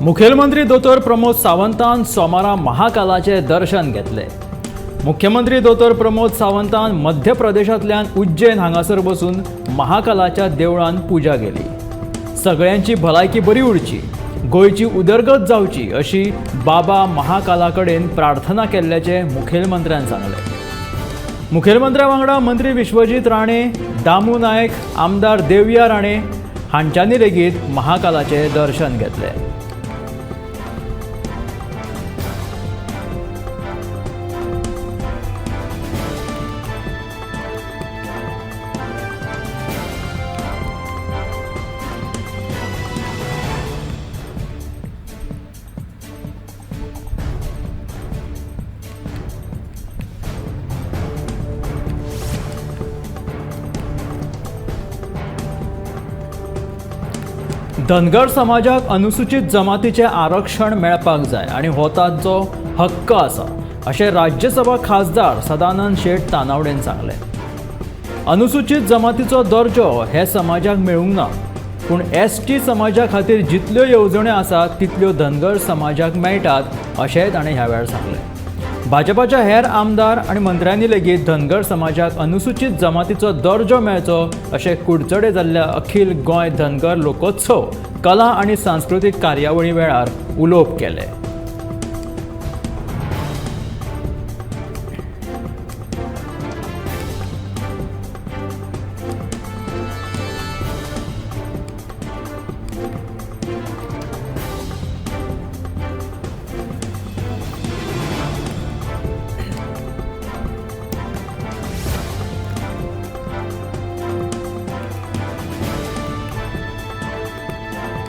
मुखेलमंत्री दोतोर प्रमोद सावंतान सोमारा महाकालाचे दर्शन घेतले. मुख्यमंत्री दोतोर प्रमोद सावंतान मध्य प्रदेशांतल्यान उज्जैन हांगासर बसून महाकालाच्या देवळान पुजा केली. सगळ्यांची भलायकी बरी उरची, गोंयची उदरगत जावची अशी बाबा महाकाला कडेन प्रार्थना केल्ल्याचें मुखेलमंत्र्यान सांगलें. मुखेलमंत्र्या वांगडा मंत्री विश्वजीत राणे, दामू नायक, आमदार देवया राणे हांच्यांनी लेगीत महाकालाचें दर्शन घेतलें. धनगर समाजाक अनुसूचित जमातीचें आरक्षण मेळपाक जाय आनी हो तांचो हक्क आसा अशें राज्यसभा खासदार सदानंद शेट तानावडेन सांगलें. अनुसूचित जमातीचो दर्जो हे समाजाक मेळूंक ना, पूण एसटी समाजा खातीर जितल्यो येवजण्यो आसात तितल्यो धनगर समाजाक मेळटात अशेंय ताणें ह्या वेळार सांगलें. भाजपाच्या हेर आमदार आनी मंत्र्यांनी लेगीत धनगर समाजाक अनुसूचित जमातीचो दर्जो मेळचो अशें कुडचडे जाल्ल्या अखिल गोंय धनगर लोकोत्सव कला आनी सांस्कृतीक कार्यावळी वेळार उलोवप केलें.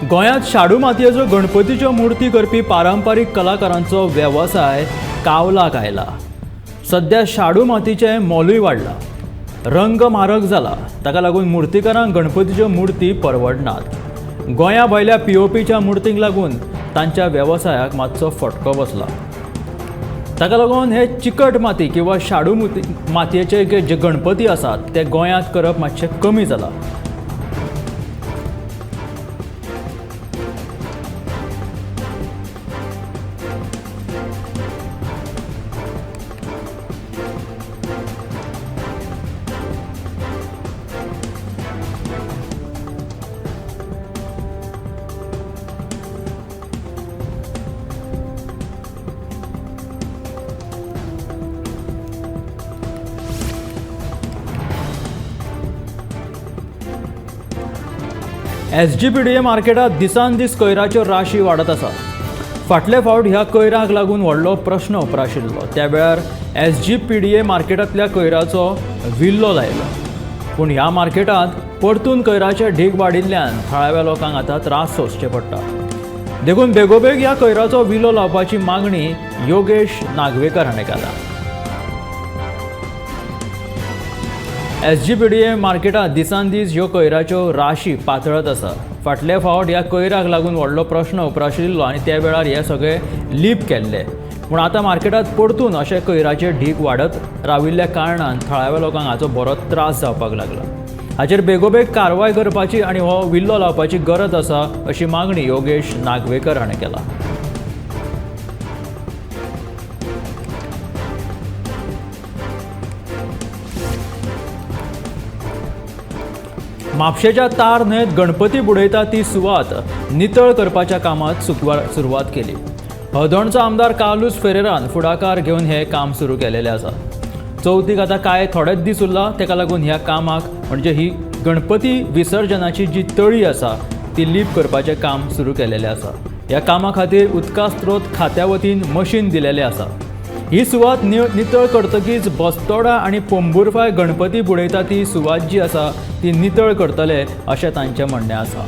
गोंयांत शाडू मातयेचो गणपतीच्यो मूर्ती करपी पारंपारीक कलाकारांचो वेवसाय कावलाक आयला. सद्या शाडू मातीचें मोलूय वाडलां, रंग म्हारग जाला, ताका लागून मुर्तीकारांक गणपतीच्यो मूर्ती परवडनात. गोंया भायल्या पीओपीच्या मुर्तींक लागून तांच्या वेवसायाक मातसो फटको बसला. ताका लागून हे चिकट माती किंवा शाडू मातयेचे जे गणपती आसात ते गोंयांत करप मातशें कमी जालां. एसजीपीडीए मार्केटात दिसान दीस कोयराच्यो राशी वाडत आसात. फाटले फावट ह्या कोयराक लागून व्हडलो प्रश्न उप्राशिल्लो. त्या वेळार एसजीपीडीए मार्केटांतल्या कोयराचो विल्लो लायलो, पूण ह्या मार्केटांत परतून कोयराचे ढीग वाडिल्ल्यान थळाव्या लोकांक आतां त्रास सोंसचे पडटा. देखून बेगोबेग ह्या कोयराचो विलो लावपाची मागणी योगेश नागवेकर हाणें केला. एसजीपीडीए मार्केटात दिसान दीस ह्यो कोयराच्यो राशी पातळत आसा. फाटले फावट ह्या कोयराक लागून व्हडलो प्रश्न उप्राशिल्लो आनी त्या वेळार हे सगळे लीप केल्ले, पूण आतां मार्केटात परतून अशे कोयराचे ढीग वाडत राविल्ल्या कारणान थळाव्या लोकांक हाचो बरो त्रास जावपाक लागला. हाचेर बेगोबेग कारवाय करपाची आनी हो विल्लो लावपाची गरज आसा अशी मागणी योगेश नागवेकर हाणें केला. म्हापशेच्या तार न्हंयेत गणपती बुडयता ती सुवात नितळ करपाच्या कामात सुरवात केली. हळदोणचो आमदार कार्लूस फेरेरान फुडाकार घेवन हें काम सुरू केलेलें आसा. चवथीक आतां कांय थोडेच दीस उरला, ताका लागून ह्या कामाक म्हणजे ही गणपती विसर्जनाची जी तळी आसा ती लीप करपाचें काम सुरू केलेलें आसा. ह्या कामा खातीर उदका स्त्रोत खात्या वतीन मशीन दिलेलें आसा. ही सुवात नितळ करतकीच बस्तोडा आनी पोंबुर्फाय गणपती बुडयता ती सुवात जी आसा ती नितळ करतले अशें तांचें म्हणणें आसा.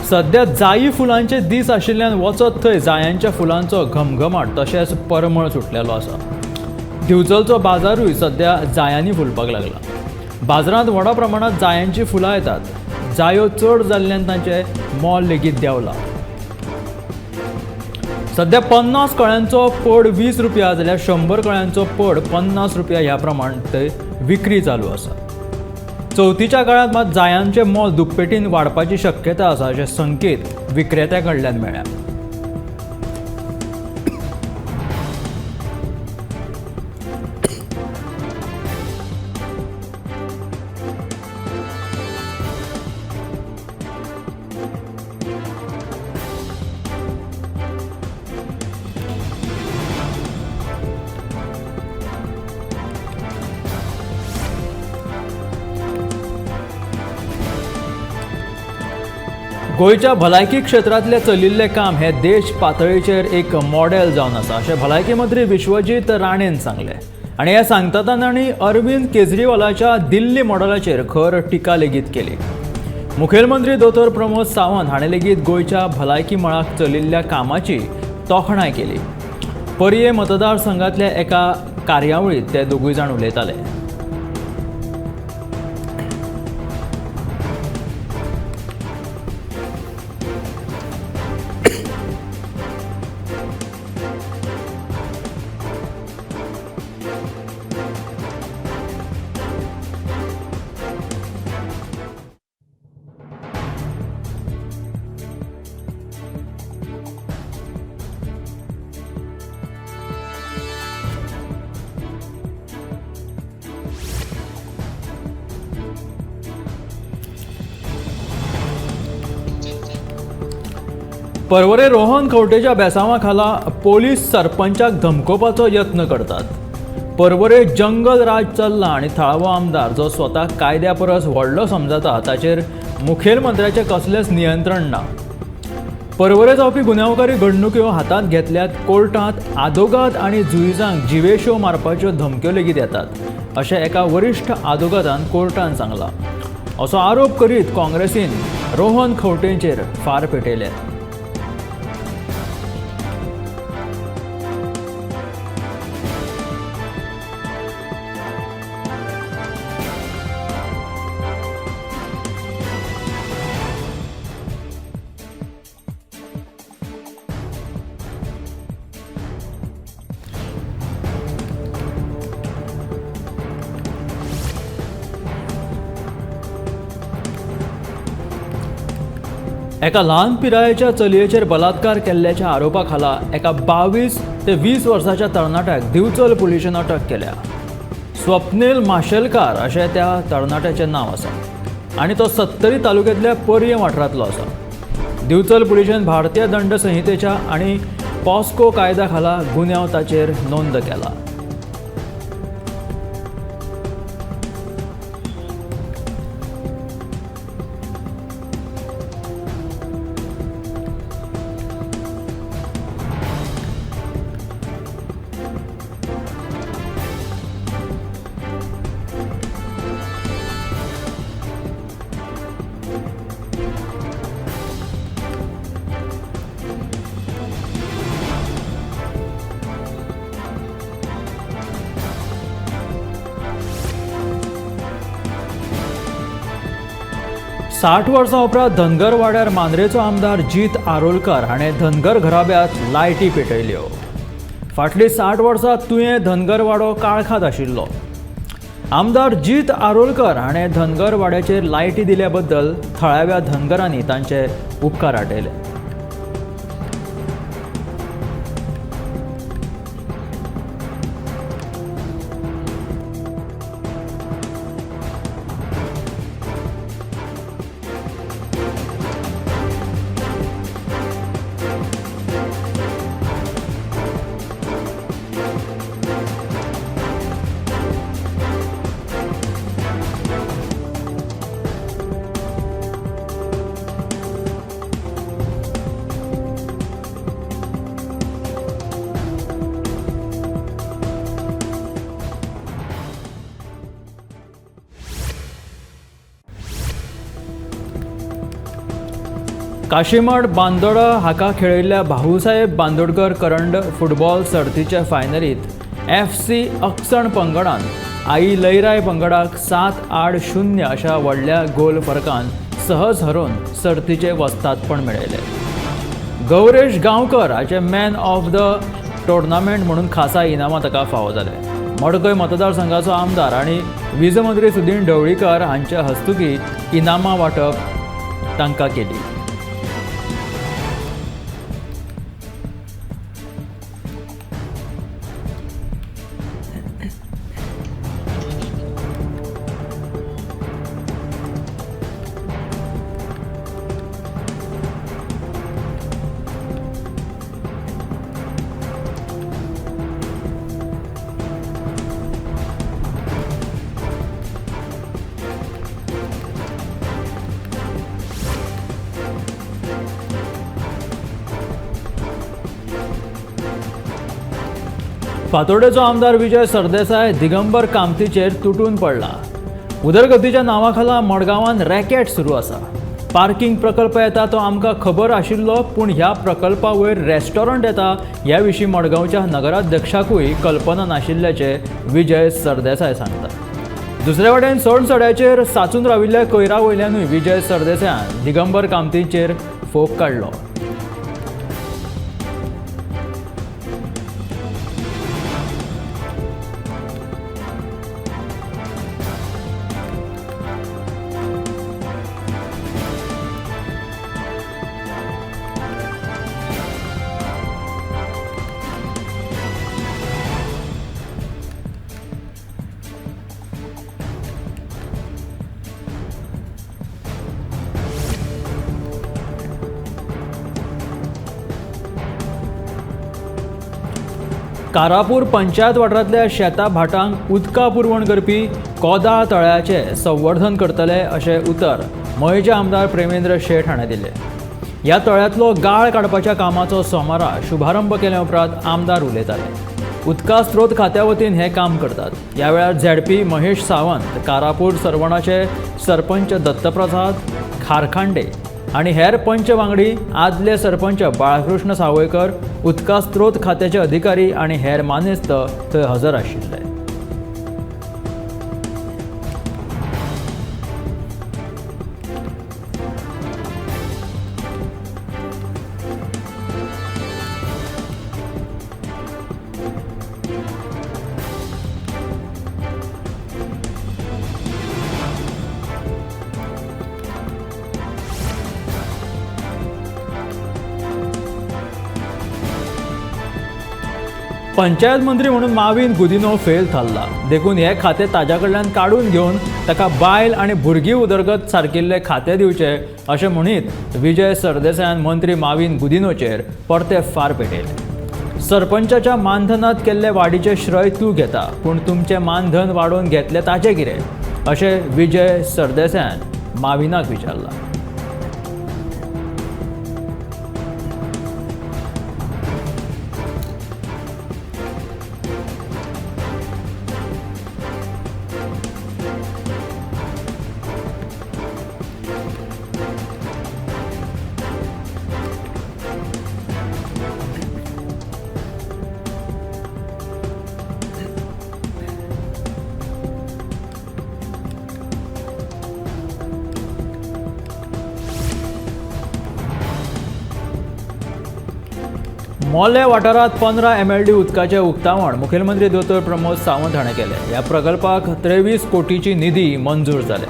सध्या जायी फुलांचे दीस आशिल्ल्यान वचत थंय जायांच्या फुलांचो घमघमाट तशेंच परमळ सुटलेलो आसा. दिवचलचो बाजारूय सध्या जायांनी फुलपाक लागला. बाजारांत व्हडा प्रमाणांत जायांची फुलां येतात. जायो चड जाल्ल्यान तांचें मोल लेगीत देंवलां. सध्या 50 कळ्यांचो पड 20 रुपया जाल्यार 100 कळ्यांचो पड 50 रुपया ह्या प्रमाण थंय विक्री चालू आसा. चवथीच्या काळांत मात जायांचें मोल दुप्पेटीन वाडपाची शक्यता आसा अशे संकेत विक्रेत्या कडल्यान मेळ्ळ्या. गोंयच्या भलायकी क्षेत्रांतलें चलिल्लें काम हें देश पातळीचेर एक मॉडेल जावन आसा अशें भलायकी मंत्री विश्वजीत राणेन सांगलें आनी हें सांगता तांणी अरविंद केजरीवालाच्या दिल्ली मॉडेलाचेर खर टिका लेगीत केली. मुखेलमंत्री दोतोर प्रमोद सावंत हाणें लेगीत गोंयच्या भलायकी मळाक चलिल्ल्या कामाची तोखणाय केली. पर्ये मतदारसंघांतल्या एका कार्यावळींत ते दोगूय जाण उलयताले. पर्वरे रोहन खंवटेच्या बेसांवा खाला पोलीस सरपंचाक धमकोवपाचो यत्न करतात. पर्वरे जंगल राज चल्ला आनी थळावो आमदार जो स्वता कायद्या परस व्हडलो समजता ताचेर मुखेलमंत्र्याचें कसलेंच नियंत्रण ना. पर्वरे जावपी गुन्यांवकारी घडणुक्यो हातांत घेतल्यात कोर्टांत आदोगाद आनी जुईजांक जिवेश्यो मारपाच्यो धमक्यो लेगीत येतात अशें एका वरिश्ठ आदोगादान कोर्टान सांगलां. असो आरोप करीत काँग्रेसीन रोहन खंवटेचेर फार पेटयले. एका ल्हान पिरायेच्या चलयेचेर बलात्कार केल्ल्याच्या आरोपा खाला एका 22 ते 20 वर्साच्या तरणाट्याक दिवचल पुलिशेन अटक केल्या. स्वप्नील माशेलकार अशें त्या तरणाट्याचें नांव आसा आनी तो सत्तरी तालुक्यांतल्या पर्ये वाठारांतलो आसा. दिवचल पुलिशेन भारतीय दंड संहितेच्या आनी पॉस्को कायद्या खाला गुन्यांव ताचेर नोंद केला. साठ वर्सां उपरांत धनगर वाड्यार मांद्रेचो आमदार जीत आरोलकर हाणें धनगर घराब्यांत लायटी पेटयल्यो. फाटलीं 60 वर्सां तुयें धनगर वाडो काळखांत आशिल्लो. आमदार जीत आरोलकर हाणें धनगर वाड्याचेर लायटी दिल्या बद्दल थळाव्या धनगरांनी तांचे उपकार आटयले. काशीमठ बांदोडा हाका खेळयल्ल्या भाऊसाहेब बांदोडकर करंड फुटबॉल सर्तीच्या फायनलीत FC अक्सण पंगडान आई लयराय पंगडाक 7-0 अशा व्हडल्या गोल फरकान सहज हरोवन सर्तीचे वस्तादपण मेळयलें. गौरेश गांवकर हाचे मॅन ऑफ the tournament म्हणून खासा इनामां ताका फावो जाले. मडकय मतदारसंघाचो आमदार आनी वीज मंत्री सुदीन ढवळीकर हांच्या हस्तुकी इनामां वांटप तांकां केली. फातोर्डेचो आमदार विजय सरदेसाय दिगंबर कामतीचेर तुटून पडला. उदरगतीच्या नांवाखाला मडगांवान रॅकेट सुरू आसा. पार्किंग प्रकल्प येता तो आमकां खबर आशिल्लो, पूण ह्या प्रकल्पा वयर रेस्टॉरंट येता ह्या विशीं मडगांवच्या नगराध्यक्षाकूय कल्पना नाशिल्ल्याचें विजय सरदेसाय सांगता. दुसरे वटेन सणसड्याचेर साचून राविल्ल्या कोयरा वयल्यानूय विजय सरदेसायान दिगंबर कामतीचेर फोग काडलो. कारापूर पंचायत वाठारांतल्या शेता भाटांक उदका पुरवण करपी कोदाळ तळ्याचें संवर्धन करतले अशें उतर मयेचे आमदार प्रेमेंद्र शेट हाणें दिलें. ह्या तळ्यांतलो गाळ काडपाच्या कामाचो सोमारा शुभारंभ केल्या उपरांत आमदार उलयताले. उदका स्रोत खात्या वतीन हें काम करतात. ह्या वेळार झेडपी महेश सावंत, कारापूर सरवणाचे सरपंच दत्तप्रसाद खारखांडे आनी हेर पंच वांगडी, आदले सरपंच बाळकृष्ण सावयकर, उदका स्रोत खात्याचे अधिकारी आनी हेर मानेस्त थंय हजर आशिल्ले. पंचायत मंत्री म्हणून माविन गुदिन्हो फेल थारला देखून हे खातें ताज्या कडल्यान काडून घेवन ताका बायल आनी भुरगीं उदरगत सारकिल्ले खातें दिवचें अशें म्हणीत विजय सरदेसायान मंत्री माविन गुदिन्होचेर परते फार पेटयले. सरपंचाच्या मानधनांत केल्ले वाडीचें श्रय तूं घेता, पूण तुमचें मानधन वाडोवन घेतलें ताचें कितें अशें विजय सरदेसायान माविनाक विचारलां. मोले वाठारांत 15 MLD उदकाचें उक्तावण मुखेलमंत्री दोतोर प्रमोद सावंत हाणें केलें. ह्या प्रकल्पाक 23 कोटीची निधी मंजूर जाल्या.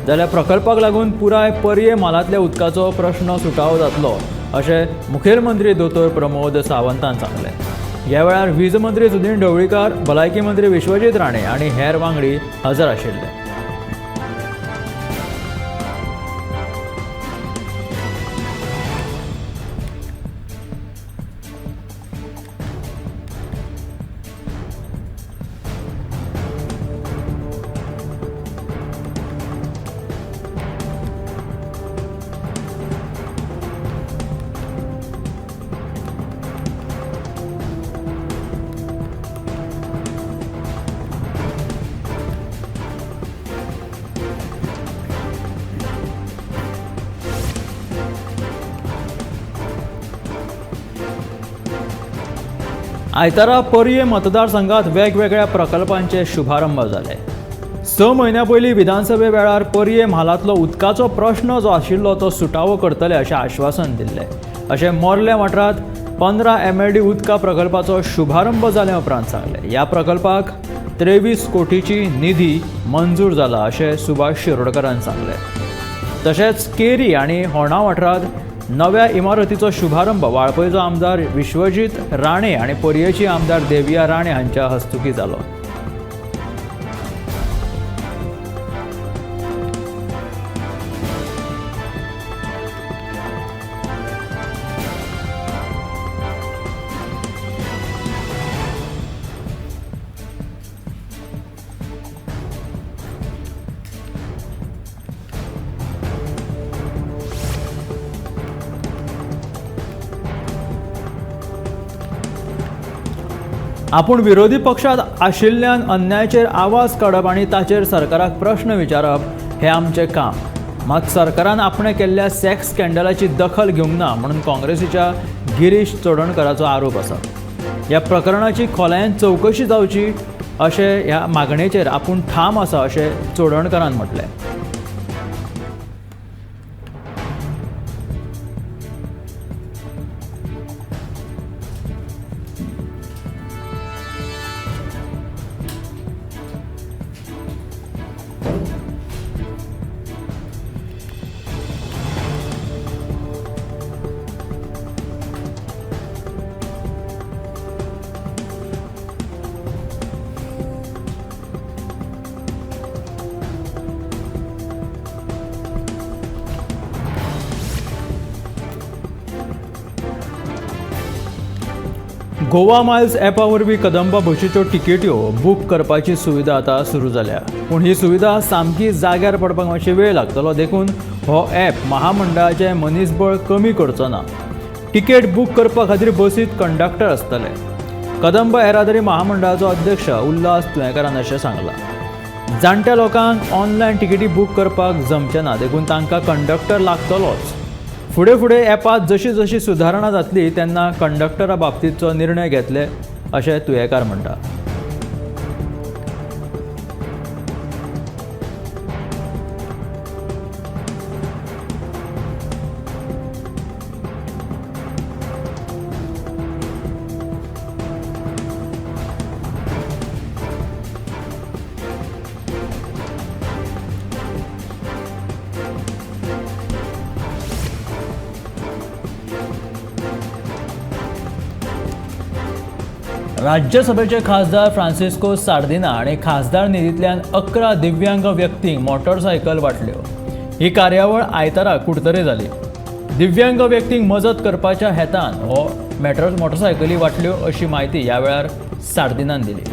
जाल्यार प्रकल्पाक लागून पुराय पर्ये म्हालांतल्या उदकाचो प्रश्न सुटावो जातलो अशें मुखेलमंत्री दोतोर प्रमोद सावंतान सांगलें. ह्या वेळार वीज मंत्री सुदीन ढवळीकार, भलायकी मंत्री विश्वजीत राणे आनी हेर वांगडी हजर आशिल्ले. आयतारा पर्ये मतदारसंघात वेगवेगळ्या प्रकल्पांचे शुभारंभ जाले. 6 म्हयन्या पयलीं विधानसभे वेळार पर्ये म्हालांतलो उदकाचो प्रश्न जो आशिल्लो तो सुटावो करतले अशें आश्वासन दिल्लें. अशें मोर्ले वाठारांत 15 MLD उदका प्रकल्पाचो शुभारंभ जाल्या उपरांत सांगलें. ह्या प्रकल्पाक 23 कोटीची निधी मंजूर जाला अशें सुभाष शिरोडकरान सांगलें. तशेंच केरी आनी होणा वाठारांत नव्या इमारतीचो शुभारंभ वाळपयचो आमदार विश्वजीत राणे आनी पर्येची आमदार देविया राणे हांच्या हस्तुकीं जालो. आपूण विरोधी पक्षात आशिल्ल्यान अन्यायाचेर आवाज काडप आनी ताचेर सरकाराक प्रश्न विचारप हें आमचें काम. मात सरकारान आपणें केल्ल्या सेक्स स्कँडलाची दखल घेवंक ना म्हणून काँग्रेसीच्या गिरीश चोडणकराचो आरोप आसा. ह्या प्रकरणाची खोलायेन चवकशी जावची अशें ह्या मागणेचेर आपूण ठाम आसा अशें चोडणकरान म्हटलें. गोवा मायल्स ॲपा वरवीं कदंबा बशीच्यो तिकेट्यो बूक करपाची सुविधा आतां सुरू जाल्या. पूण ही सुविधा सामकी जाग्यार पडपाक मातशी वेळ लागतलो, देखून हो ॲप महामंडळाचें मनीसबळ कमी करचो ना. तिकेट बूक करपा खातीर बसींत कंडक्टर आसतले. कदंबा येरादारी महामंडळाचो अध्यक्ष उल्हास तुयेंकारान अशें सांगलां. जाणट्या लोकांक ऑनलायन तिकेटी बूक करपाक जमचें ना, देखून तांकां कंडक्टर लागतलोच. फुडें फुडें ॲपात जशी जशी सुदारणा जातली तेन्ना कंडक्टरा बाबतींतचो निर्णय घेतले अशें तुयेंकार म्हणटा. राज्यसभेचे खासदार फ्रांसिस्को सार्दिना आनी खासदार निधींतल्यान 11 दिव्यांग व्यक्तींक मोटरसायकल वांटल्यो. ही कार्यावळ आयतारा कुडतरे जाली. दिव्यांग व्यक्तींक मजत करपाच्या हेतान हो मोटरसायकली वांटल्यो अशी म्हायती ह्या वेळार सार्दिनान दिली.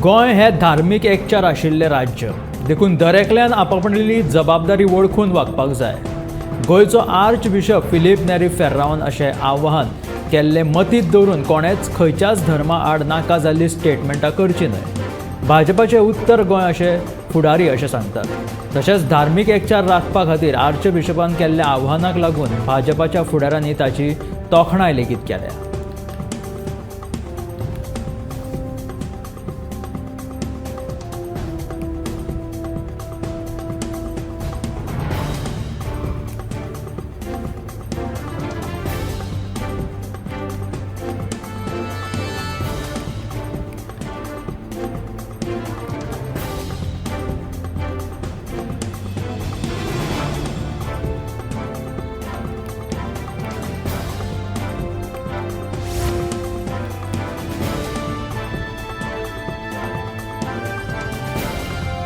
गोंय हें धार्मीक एकचार आशिल्लें राज्य, देखून दरेकल्यान आपापली जबाबदारी वळखून वागपाक जाय. गोंयचो आर्च बिशप फिलीप नेरी फेर्रावन अशें आवाहन केल्लें मतींत दवरून कोणेंच खंयच्याच धर्मा आड नाका जाल्ली स्टेटमेंटां करची न्हय. भाजपाचे उत्तर गोंय अशें फुडारी अशें सांगतात. तशेंच धार्मीक एकचार राखपा खातीर आर्च बिशपान केल्ल्या आव्हानाक लागून भाजपाच्या फुडाऱ्यांनी ताची तोखणाय लेगीत केल्या.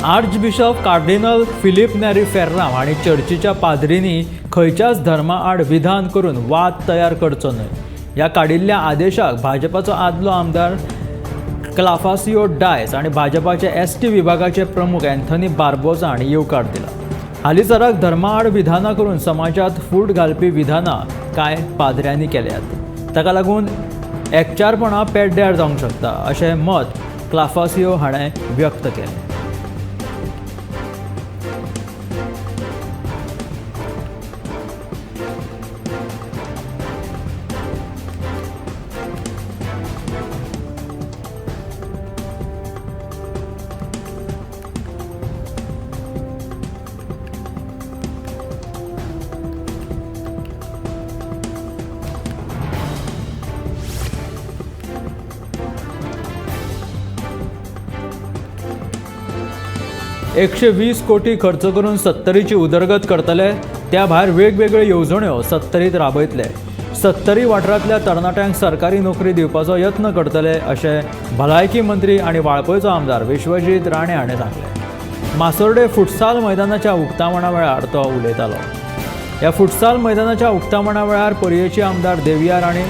Archbishop cardinal Filipe Neri Ferrao हांणी चर्चीच्या पाद्रींनी खंयच्याच धर्मा आड विधान करून वाद तयार करचो न्हय. ह्या काडिल्ल्या आदेशाक भाजपाचो आदलो आमदार क्लाफासियो डायस आनी भाजपाचे एसटी विभागाचे प्रमुख अँथनी बार्बोजा हांणी येवकार दिला. हालींसराक धर्मा आड विधानां करून समाजांत फूट घालपी विधानां कांय पाद्र्यांनी केल्यात. ताका लागून एकचारपणा पेड्ड्यार जावंक शकता अशें मत क्लाफासियो हाणें व्यक्त केलें. एकशे 20 कोटी खर्च करून सत्तरीची उदरगत करतले. त्या भायर वेगवेगळ्यो येवजण्यो सत्तरीत राबयतले. सत्तरी वाठारांतल्या तरणाट्यांक सरकारी नोकरी दिवपाचो यत्न करतले अशें भलायकी मंत्री आनी वाळपयचो आमदार विश्वजीत राणे हाणें सांगलें. मासोर्डे फुटसाल मैदानाच्या उक्तावणा वेळार तो उलयतालो. ह्या फुटसाल मैदानाच्या उक्तावणा वेळार पर्येची आमदार देविया राणे,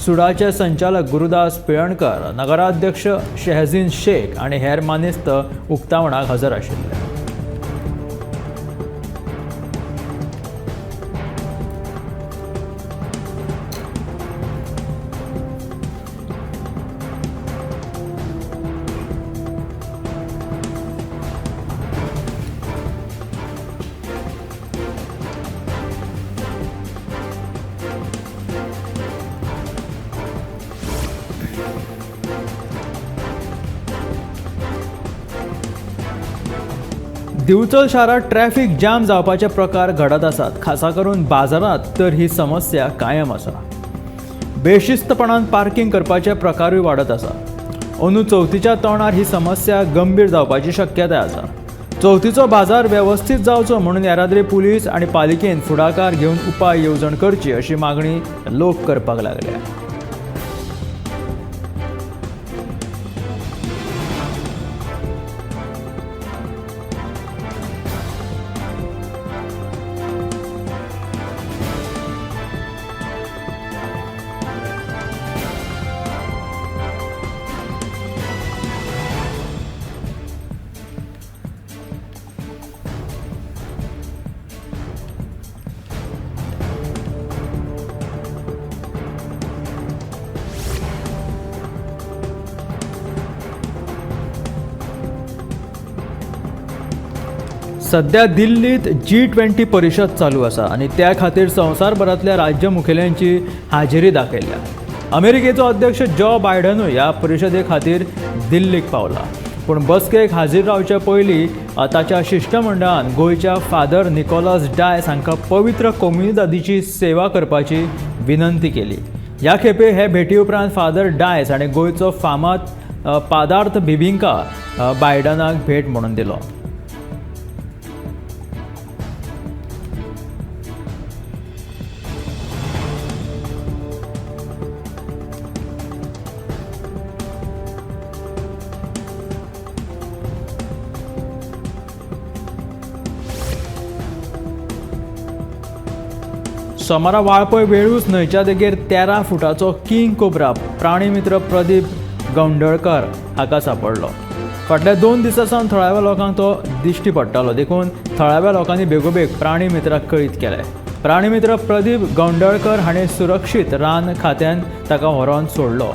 सुडाचे संचालक गुरुदास पिळणकर, नगराध्यक्ष शहजीन शेख आनी हेर मानेस्त उक्तावणाक हजर आशिल्ले. दिवचल शारांत ट्रॅफिक जाम जावपाचे प्रकार घडत आसात. खासा करून बाजारांत तर ही समस्या कायम आसा. बेशिस्तपणान पार्किंग करपाचे प्रकारूय वाडत आसा. अंदू चवथीच्या तोंडार ही समस्या गंभीर जावपाची शक्यताय आसा. चवथीचो बाजार वेवस्थीत जावचो म्हणून येरादारी पुलीस आनी पालिकेन फुडाकार घेवन उपाय येवजण करची अशी मागणी लोक करपाक लागल्या. सध्या दिल्लीत G20 परिशद चालू आसा आनी त्या खातीर संवसारभरांतल्या राज्य मुखेल्यांची हाजेरी दाखयल्या. अमेरिकेचो अध्यक्ष जो बायडनूय ह्या परिशदे खातीर दिल्लीक पावला. पूण बसकेक हाजीर रावचे पयलीं ताच्या शिश्टमंडळान गोंयच्या फादर निकोलस डायस हांकां पवित्र कोमुनिदादीची सेवा करपाची विनंती केली. ह्या खेपे हे भेटी उपरांत फादर डायस हाणें गोंयचो फामाद पादार्थ बिबिंका बायडनाक भेट म्हणून दिलो. सोमारा वाळपय वेळूच न्हंयच्या देगेर 13 फुटाचो किंग कोब्रा प्राणीमित्र प्रदीप गौंडळकर हाका सापडलो. फाटल्या 2 दिसां सावन थळाव्या लोकांक तो दिश्टी पडटालो, देखून थळाव्या लोकांनी बेगोबेग प्राणीमित्राक कळीत केलें. प्राणीमित्र प्रदीप गौंडळकर हाणें सुरक्षीत रान खात्यान ताका व्हरोन सोडलो.